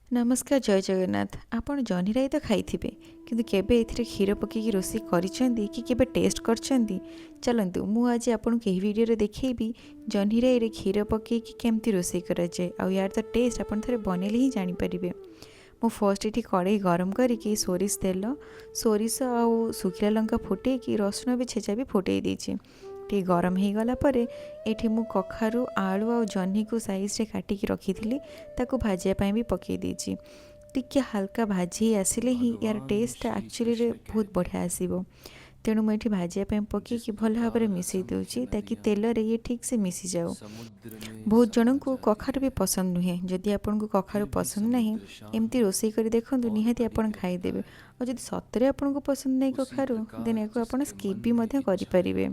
ନମସ୍କାର, ଜୟ ଜଗନ୍ନାଥ। ଆପଣ ଜହ୍ନି ରାଇ ତ ଖାଇଥିବେ, କିନ୍ତୁ କେବେ ଏଥିରେ କ୍ଷୀର ପକାଇକି ରୋଷେଇ କରିଛନ୍ତି କି କେବେ ଟେଷ୍ଟ କରିଛନ୍ତି? ଚାଲନ୍ତୁ, ମୁଁ ଆଜି ଆପଣଙ୍କୁ ଏହି ଭିଡ଼ିଓରେ ଦେଖେଇବି ଜହ୍ନି ରାଇରେ କ୍ଷୀର ପକାଇକି କେମିତି ରୋଷେଇ କରାଯାଏ। ଆଉ ୟାର ତ ଟେଷ୍ଟ ଆପଣ ଥରେ ବନେଇଲେ ହିଁ ଜାଣିପାରିବେ। ମୁଁ ଫର୍ଷ୍ଟ ଏଠି କଡ଼େଇ ଗରମ କରିକି ସୋରିଷ ତେଲ, ସୋରିଷ ଆଉ ଶୁଖିଲା ଲଙ୍କା ଫୁଟେଇକି ରସୁଣ ବି ଛେଚା ବି ଫୁଟେଇ ଦେଇଛି। ଟିକେ ଗରମ ହେଇଗଲା ପରେ ଏଠି ମୁଁ କଖାରୁ, ଆଳୁ ଆଉ ଜହ୍ନିକୁ ସାଇଜରେ କାଟିକି ରଖିଥିଲି, ତାକୁ ଭାଜିବା ପାଇଁ ବି ପକାଇ ଦେଇଛି। ଟିକେ ହାଲକା ଭାଜି ହେଇ ଆସିଲେ ହିଁ ୟାର ଟେଷ୍ଟଟା ଆକ୍ଚୁଆଲିରେ ବହୁତ ବଢ଼ିଆ ଆସିବ। ତେଣୁ ମୁଁ ଏଠି ଭାଜିବା ପାଇଁ ପକାଇକି ଭଲ ଭାବରେ ମିଶାଇ ଦେଉଛି, ତାକି ତେଲରେ ଇଏ ଠିକ୍ସେ ମିଶିଯାଉ। ବହୁତ ଜଣଙ୍କୁ କଖାରୁ ବି ପସନ୍ଦ ନୁହେଁ। ଯଦି ଆପଣଙ୍କୁ କଖାରୁ ପସନ୍ଦ ନାହିଁ, ଏମିତି ରୋଷେଇ କରି ଦେଖନ୍ତୁ, ନିହାତି ଆପଣ ଖାଇଦେବେ। ଆଉ ଯଦି ସତରେ ଆପଣଙ୍କୁ ପସନ୍ଦ ନାହିଁ କଖାରୁ, ଦେନ୍ ଏହାକୁ ଆପଣ ସ୍କିପ୍ ବି ମଧ୍ୟ କରିପାରିବେ।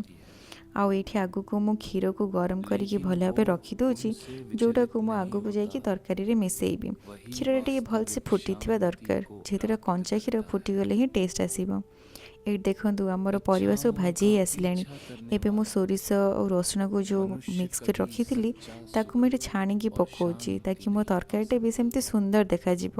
ଆଉ ଏଇଠି ଆଗକୁ ମୁଁ କ୍ଷୀରକୁ ଗରମ କରିକି ଭଲ ଭାବେ ରଖିଦେଉଛି, ଯେଉଁଟାକୁ ମୁଁ ଆଗକୁ ଯାଇକି ତରକାରୀରେ ମିଶାଇବି। କ୍ଷୀରଟା ଟିକେ ଭଲସେ ଫୁଟିଥିବା ଦରକାର, ଯେହେତୁ ଏଇଟା କଞ୍ଚା କ୍ଷୀର, ଫୁଟିଗଲେ ହିଁ ଟେଷ୍ଟ ଆସିବ। ଏଇଠି ଦେଖନ୍ତୁ, ଆମର ପରିବା ସବୁ ଭାଜି ହେଇ ଆସିଲାଣି। ଏବେ ମୁଁ ସୋରିଷ ଆଉ ରସୁଣକୁ ଯେଉଁ ମିକ୍ସ କରି ରଖିଥିଲି, ତାକୁ ମୁଁ ଏଠି ଛାଣିକି ପକାଉଛି, ତାକି ମୋ ତରକାରୀଟା ବି ସେମିତି ସୁନ୍ଦର ଦେଖାଯିବ।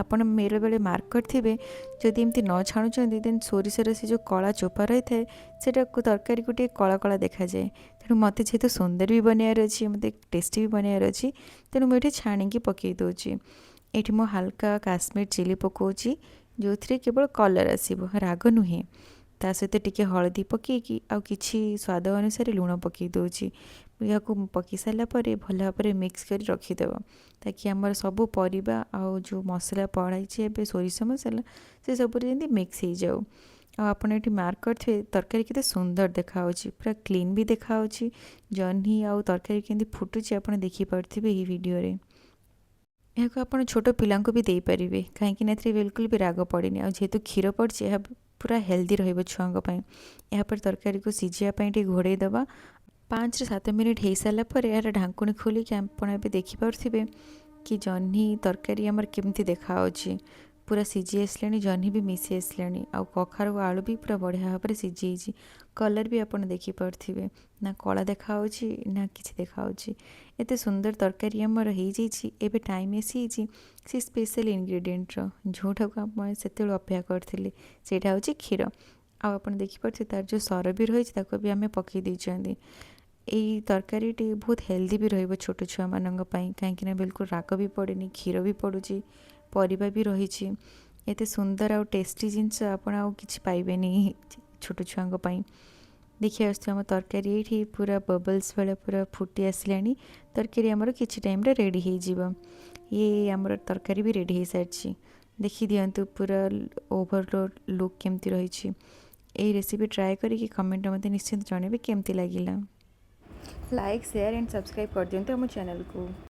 ଆପଣ ବେଳେବେଳେ ମାର୍କ କରିଥିବେ, ଯଦି ଏମିତି ନ ଛାଣୁଛନ୍ତି, ଦେନ୍ ସୋରିଷର ସେ ଯେଉଁ କଳା ଚୋପା ରହିଥାଏ, ସେଇଟାକୁ ତରକାରୀକୁ ଟିକେ କଳା କଳା ଦେଖାଯାଏ। ତେଣୁ ମୋତେ ଯେହେତୁ ସୁନ୍ଦର ବି ବନେଇବାର ଅଛି, ମୋତେ ଟେଷ୍ଟି ବି ବନେଇବାର ଅଛି, ତେଣୁ ମୁଁ ଏଠି ଛାଣିକି ପକାଇ ଦେଉଛି। ଏଇଠି ମୁଁ ହାଲକା କାଶ୍ମୀର ଚିଲି ପକାଉଛି, ଯେଉଁଥିରେ କେବଳ କଲର୍ ଆସିବ, ରାଗ ନୁହେଁ। ତା ସହିତ ଟିକେ ହଳଦୀ ପକାଇକି ଆଉ କିଛି ସ୍ୱାଦ ଅନୁସାରେ ଲୁଣ ପକାଇ ଦେଉଛି। ଏହାକୁ ପକାଇ ସାରିଲା ପରେ ଭଲ ଭାବରେ ମିକ୍ସ କରି ରଖିଦେବ, ତାକି ଆମର ସବୁ ପରିବା ଆଉ ଯେଉଁ ମସଲା ପକାଇଛି ଏବେ, ସୋରିଷ ମସଲା, ସେ ସବୁରେ ଯେମିତି ମିକ୍ସ ହେଇଯାଉ। ଆଉ ଆପଣ ଏଠି ମାର୍କ କରିଥିବେ, ତରକାରୀ କେତେ ସୁନ୍ଦର ଦେଖାହେଉଛି, ପୁରା କ୍ଲିନ୍ ବି ଦେଖାହେଉଛି। ଜହ୍ନି ଆଉ ତରକାରୀ କେମିତି ଫୁଟୁଛି, ଆପଣ ଦେଖିପାରୁଥିବେ ଏହି ଭିଡ଼ିଓରେ। ଏହାକୁ ଆପଣ ଛୋଟ ପିଲାଙ୍କୁ ବି ଦେଇପାରିବେ, କାହିଁକିନା ଏଥିରେ ବିଲକୁଲ ବି ରାଗ ପଡ଼ିନି। ଆଉ ଯେହେତୁ କ୍ଷୀର ପଡ଼ିଛି, ଏହା ପୁରା ହେଲ୍ଦି ରହିବ ଛୁଆଙ୍କ ପାଇଁ। ଏହାପରେ ତରକାରୀକୁ ସିଝିବା ପାଇଁ ଟିକେ ଘୋଡ଼େଇ ଦେବା। 5ରୁ 7 ମିନିଟ୍ ହେଇସାରିଲା ପରେ ଏହାର ଢାଙ୍କୁଣୀ ଖୋଲିକି ଆପଣ ଏବେ ଦେଖିପାରୁଥିବେ କି ଜହ୍ନି ତରକାରୀ ଆମର କେମିତି ଦେଖାହେଉଛି। ପୁରା ସିଝି ଆସିଲାଣି, ଜହ୍ନି ବି ମିଶି ଆସିଲାଣି ଆଉ କଖାରୁ, ଆଳୁ ବି ପୁରା ବଢ଼ିଆ ଭାବରେ ସିଝିଯାଇଛି। କଲର୍ ବି ଆପଣ ଦେଖିପାରୁଥିବେ, ନା କଳା ଦେଖାହେଉଛି ନା କିଛି ଦେଖାହେଉଛି। ଏତେ ସୁନ୍ଦର ତରକାରୀ ଆମର ହେଇଯାଇଛି। ଏବେ ଟାଇମ୍ ଆସିଯାଇଛି ସେ ସ୍ପେଶାଲ୍ ଇନଗ୍ରିଡ଼ିଏଣ୍ଟର, ଯେଉଁଟାକୁ ଆପଣ ସେତେବେଳୁ ଅପେକ୍ଷା କରିଥିଲେ। ସେଇଟା ହେଉଛି କ୍ଷୀର। ଆଉ ଆପଣ ଦେଖିପାରୁଥିବେ, ତାର ଯେଉଁ ସର ବି ରହିଛି, ତାକୁ ବି ଆମେ ପକାଇ ଦେଇଛନ୍ତି। ଏଇ ତରକାରୀଟି ବହୁତ ହେଲ୍ଦି ବି ରହିବ ଛୋଟ ଛୁଆମାନଙ୍କ ପାଇଁ, କାହିଁକିନା ବିଲକୁଲ ରାଗ ବି ପଡ଼େନି, କ୍ଷୀର ବି ପଡ଼ୁଛି, ପରିବା ବି ରହିଛି। ଏତେ ସୁନ୍ଦର ଆଉ ଟେଷ୍ଟି ଜିନିଷ ଆପଣ ଆଉ କିଛି ପାଇବେନି ଛୋଟ ଛୁଆଙ୍କ ପାଇଁ। ଦେଖି ଆସୁଥିବେ, ଆମ ତରକାରୀ ଏଇଠି ପୁରା ବବଲ୍ସ ଭଳିଆ ପୁରା ଫୁଟି ଆସିଲାଣି। ତରକାରୀ ଆମର କିଛି ଟାଇମ୍ରେ ରେଡ଼ି ହେଇଯିବ। ଇଏ ଆମର ତରକାରୀ ବି ରେଡ଼ି ହେଇସାରିଛି। ଦେଖିଦିଅନ୍ତୁ, ପୁରା ଓଭରଅଲ୍ ଲୁକ୍ କେମିତି ରହିଛି। ଏଇ ରେସିପି ଟ୍ରାଏ କରିକି କମେଣ୍ଟରେ ମୋତେ ନିଶ୍ଚିନ୍ତ ଜଣାଇବେ କେମିତି ଲାଗିଲା। ଲାଇକ୍, ସେୟାର ଆଣ୍ଡ ସବସ୍କ୍ରାଇବ୍ କରିଦିଅନ୍ତୁ ଆମ ଚ୍ୟାନେଲକୁ।